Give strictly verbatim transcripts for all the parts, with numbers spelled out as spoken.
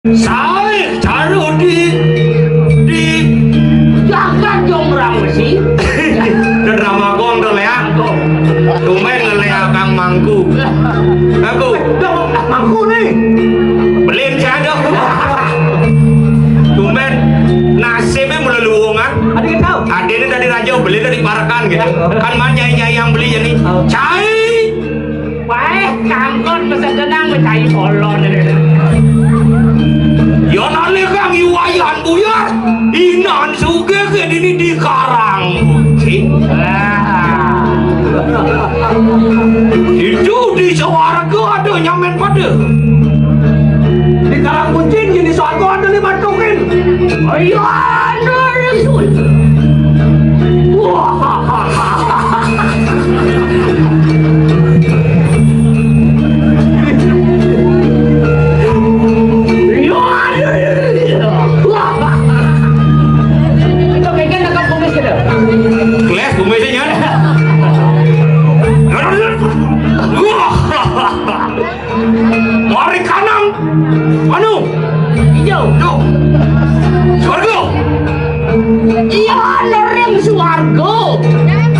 Saé cara di, di jagat Jonggrang besi. Drama gong to, Léa. Tumben Léa Kang Mangku. Aku. Mangku nih. Belin si ada. Tumben nasibnya mula luwungan. Ada yang tahu? Ada ini tadi raja beli dari Parakan gitu. Kan mana nyai-nyai yang beli jadi. Cai. Waé, kangkon mesen denang mecahi kolon. Ya nalika ngiwayan buyar, inan sugih ke dini di Karang Kucing. Ah. Itu di swarga ada nyamen pada. Di Karang Kucing, di swarga ada lima tukin. Ayo, anu, anu. Wah. Gelas kumisnya, Nyan. Wah. Mari kanang. Anu. Ijo. Duh. Swarga. Iya, nering swarga.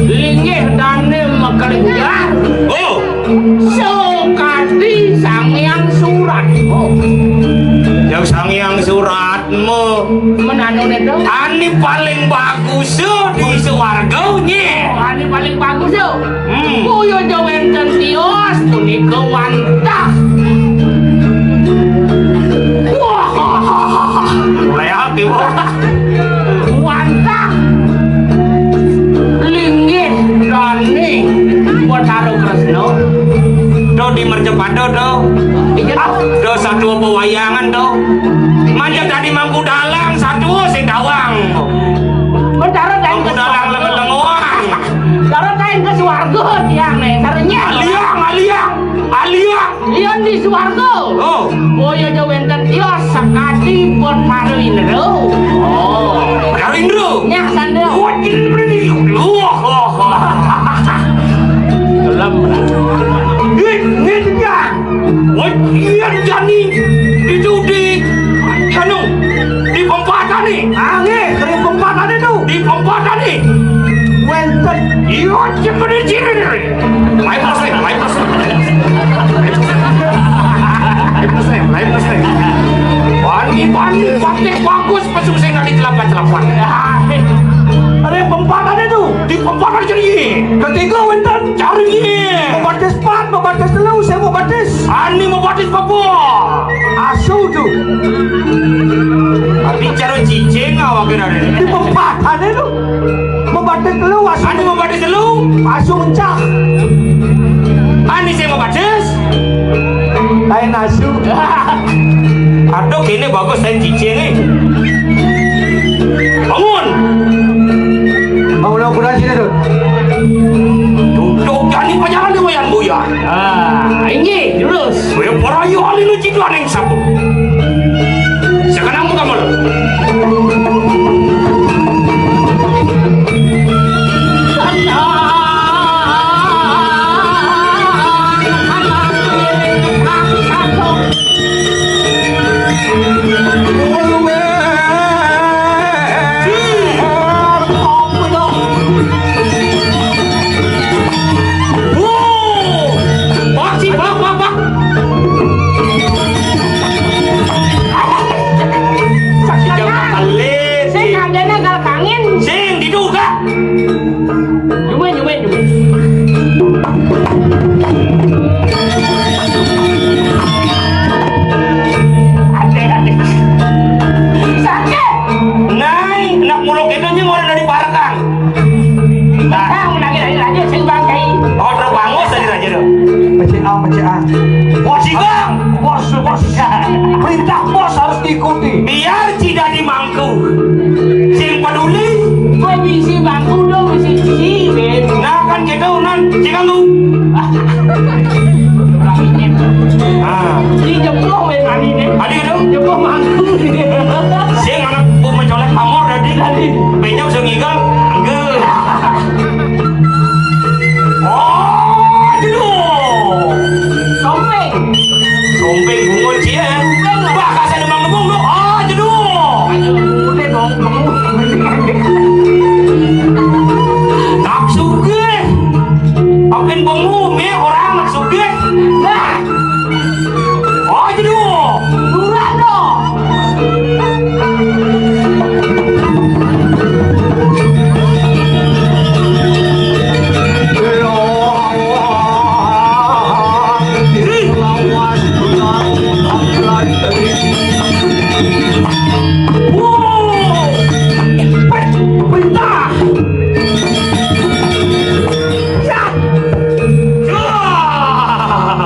Linggih dane makelenjar. Oh. Sokati Sang Hyang Suratma. Yang Sang Hyang Suratma. Menanune to. Ani paling bagus di swarga, nyeh. Ani paling bagus, yo. Hmm. Boya aja wénten tios punika wantah. Wah. Mulai hati, wah. Wantah. Linggih dane Betara Kresna. Do di mercapada do. Iya. Do satu apa wayangan do. Manja tadi mangku dalang satu sing dawang. Betara Mangku dalang lengoan. Cara kain ke swarga tiang nih, cara nyeh. Aliang, aliang, aliang. Lian di swarga. Oh. Boya aja wénten tios sakadi pun Baru Indra. Oh. Baru Indra. Nyah sandra. Wah, ini berarti. Wah, wah, wah. Gelem. Ngit, ngit, nyah. Woi, iya jani itu di anu di pempatan nih. Ah, nggih, di pempatan itu. Di pempatan nih. Wénten. Iya, cepet cirit. Lain pas nih, lain pas nih. Lain pas nih, lain pas nih. Wani, wani, bagus, pesu sing nggak dicelap-celap. Ada pempatan itu. Di pempatan jadi. Ketiga wénten. Cari. Pembatis pat, pembatis telu, saya mau batis. Ani mau batis apa? Asu tu. Tapi cara cicing awak kena ada. Di pempatan itu. Pembatis telu, asu. Ani mau batis telu. Asu mencak. Ani saya mau batis. Lain asu. Aduh, ini bagus saya cicing nih. Bangun. Bangun aku dah sini tu. Duduk jadi panjangan di wayan buyan. Ah, ini terus. Gue para yo ali lu cidu aneng sapu. Sekarang buka mulut. Sing adene gal kangin. Sing diduga. Nyuwun, nyuwun, nyuwun. Ade, ade. Sakit. Nai, nak muluk itu nying orang dari Barakang. Nah, menangis lagi raja sing bangkai. Oh, terbangus tadi raja tu. Pecik ah, pecik ah. Bos ikang. Bos, bos. Perintah bos harus diikuti. Biar tidak dimangku. Sing peduli. Gue bisi bangku dong, bisi bisi, Ben. Nah, kan gitu, nan, sing ganggu. Ah. Ini jebloh, Ben, tadi, deh. Tadi gitu? Jebloh mangku. Sing anak bu mencolek pamor tadi. Tadi. Penyok sing ngigal, enggak. Oh, aduh. Sompeng. Sompeng bungut, cie. Sompeng. Wah, kasih demam nemu. Nak sugih. Ampun bengong, mi orang nak sugih. Nah. Oh, jadi, oh. Murah, dong. Wow. Perintah. Ya. Ya.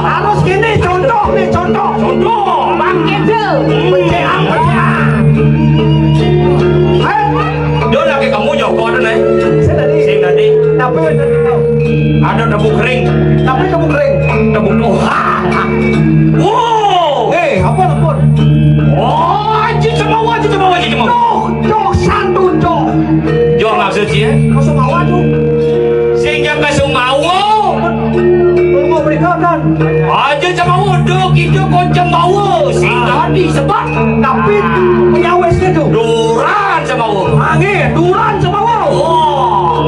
Harus gini, contoh nih, contoh. Contoh. Bang Ejel. Peceang, peceang. Ayo. Dia lagi kamu Joko tuh, nih. Saya tadi. Sing tadi. Tapi bener tahu. Ada tebu kering. Tapi tebu kering. Tebu tuh. Wow. Eh, apa, apa? Oh, aja sama, aja sama, aja sama. Tuh, tuh, santun, tuh. Yo, maksud sih, ya? Ke Sumbawa, tuh. Sehingga ke Sumbawa. Tunggu, berikutkan. Aja sama, udah gitu, kocam bawa. Sehingga disebat. Tapi penyawesnya, tuh. Duran sama, oh. Angin, duran sama, oh. Oh.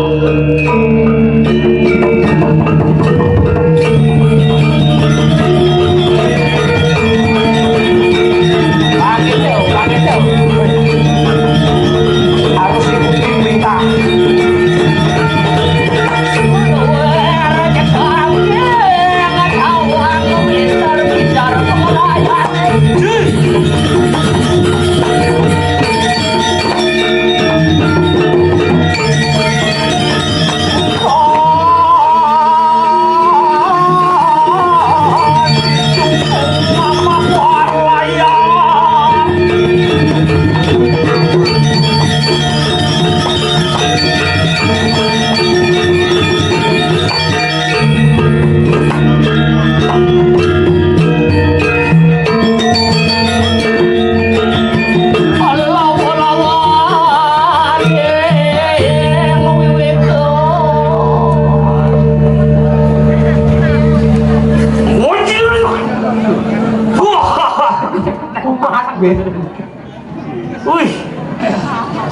Wih,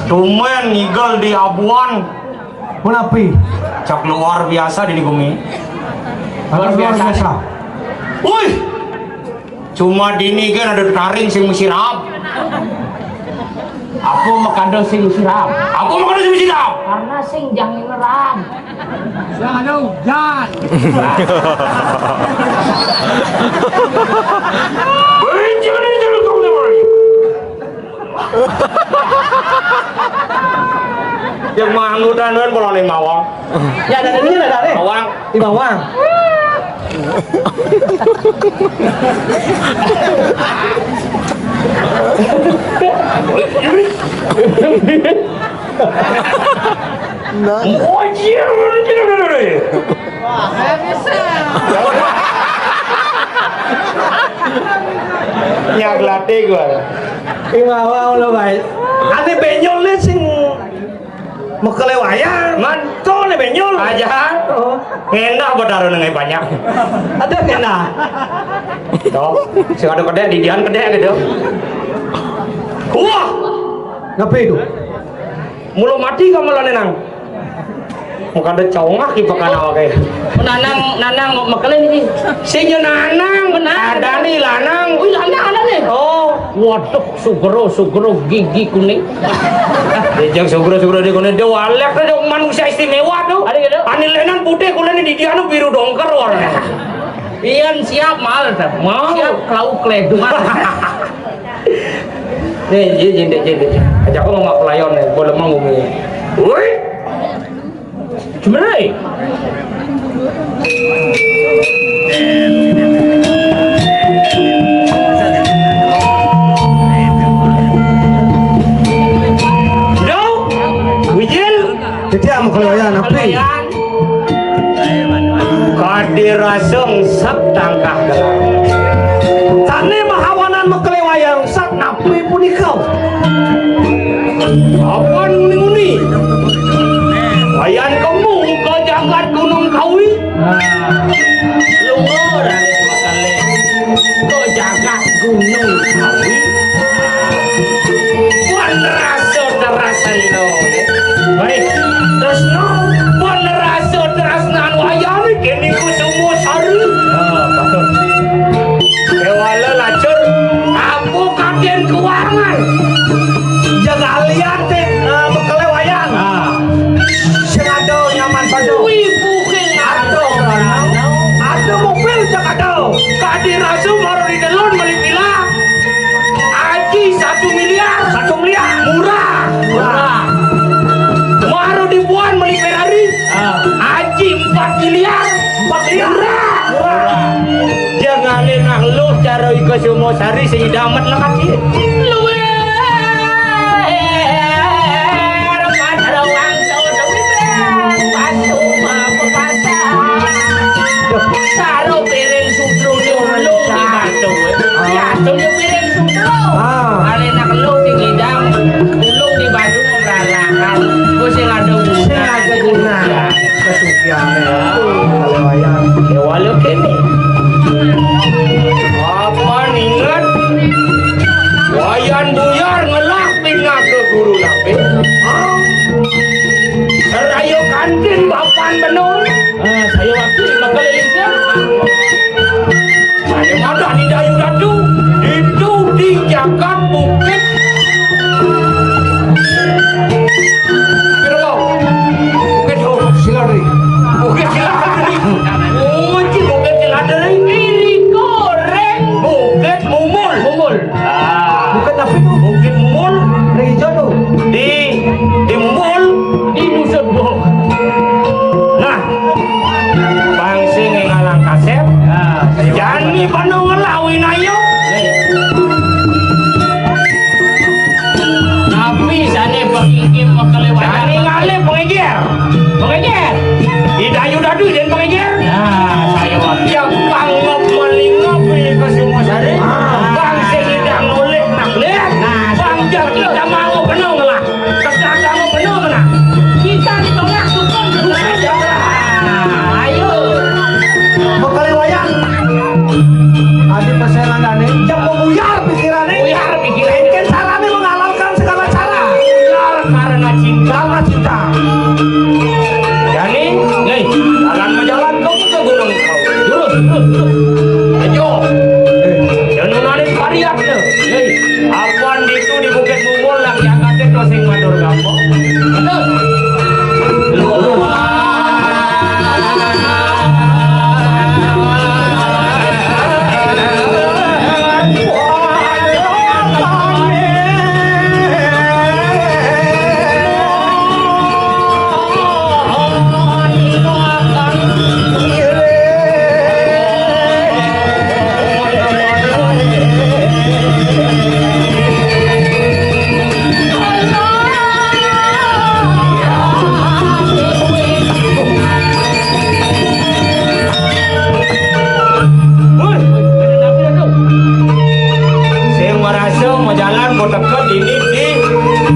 tumben ngigel di Abuan. Menapi? Cak luar biasa di gumi. Luar biasa. Wih, cuma dini kan ada taring sing mesti rap. Apa makada sing mesti rap? Apa makada sing mesti rap? Karena sing jangin rap. Yang ada hujan. Benci bener jadi tukang lewat. Yang manggutan kan kalau nih mawang. Ya, ada ini ada deh. Mawang. Di bawah. Nah. Oh, iya, bener, bener, bener. Nyaglate gua. Imawa lo, baik. Ane benyol nih sing mekele wayang. Mantu nih benyol. Aja. Oh. Ngendah betara nengah banyak. Ada ngendah. Tuh, sing ada kedek, didian kedek gitu. Wah. Ngapain itu? Mula mati kamu lah, Nenang. Makada congak di pekan awak ya. Nanang, nanang mau mekelen iki. Sing yo nanang. Benar. Ada nih lanang. Wih, lanang ada nih. Oh, waduh, sugro, sugro, gigi kuning. Dia sugro, sugro di kuning. Dia walek tuh, dia manusia istimewa tuh. Ada gitu. Anilenan putih, kulitnya di dia biru dongker warnanya. Ian siap mal tuh. Mau. Siap klau kleduman. Nih, iya, jendek, jendek. Ajak aku ngomong pelayan nih, boleh mau ngomong. Woi. Cuman, eh. Dau, Wijil. Jadi, amo kelayan, api. Kelayan. Kadiraseng sat tangkah gelar. Tane mahawanan mekele wayang sat napi punika? Apa nguni-nguni? Wayan kemu ke jagat Gunung Kawi. Lunga raris mekele ke jagat Gunung Kawi. Wan rasa Baik. Tresna, bener rasa tresnan wayahné kéné Kusumasari. Ah, patut. Kéwala lacur, apa kadén keuangan? Jaga liat, eh, bekelé wayang. Ah. Sing ada nyaman pada. Wih, bukan ada. Ada mobil cek ada. Kadé rasa mara di delon beli villa. Aji satu miliar. Satu miliar. Murah. Murah. Mara dibuan beli Ferrari. Ah. Aji empat miliar. Empat miliar. Murah. Murah. Jangan nak lu cara iko semua sari sing damet nak kaki. Luar. Pada wangsa dewi batu apa pasang. Karo piring sutru nyulung di batu. Ya, sutru piring sutru. Ah. Kali nak lu sing ngidang, ulung di batu ngebralakan. Ku sing ada guna. Sing ada guna. Ya. Kesucian. Ah. Kalau wayang. Ya, walau kene. Apa ninget? Wayan buyar ngelak pindah ke guru lapis. Ah. Serayu kantin bapan benung. Ah, saya waktu bakal Indonesia. Saya madah di Dayu Datu. Itu di Jagat Bukit. Bukit apa? Bukit Siladri. Bukit Siladri. Oh, ci Bukit Siladri. Ini goreng. Bukit Mumul. Mumul. Ah. Bukit apa itu? Bukit Mumul. Di hijau tuh. Di, di Mumul. Di Musuh. Nah, bangsa ngalang kasep. Nah, jani panu ngelawi nayo. Tapi sane pengingkim mengkelewayan. Jani ngalih pengejer. Pengejer. Idayu dadu dan pengejer. Nah, saya wakil. Yang kangop melingop ke semua sare. Ah. Bangsa idang noleh nak lihat. Nah, bangsa kita mau penuh lah. Kagak mau bener, nah. Kita di tengah tukang tukang jalan. Ayo. Bekale wayang. Adi pesenandane, jam buyar pikirane. Buyar pikirane. Engken carane menghalalkan segala cara. Buyar karena cinta. Karena cinta. Jani, nih, jalan menjalan kau ke gunung kau. Terus, terus, terus. Ayo. Eh. Jangan narik pariak, nih. Nih. Apan ditu di Bukit Mumul lagi angkatnya closing matur gampang. Betul. Sing merasa mau jalan, mau teka, ini di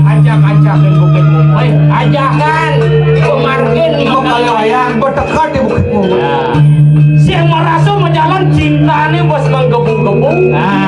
ancak-ancakin Bukit Mumul. Ancakan, pemargin, kalau ayah, mau teka di Bukit Mumul. Ya. Sing merasa mau jalan, cintane bos menggebu-gebu. Nah.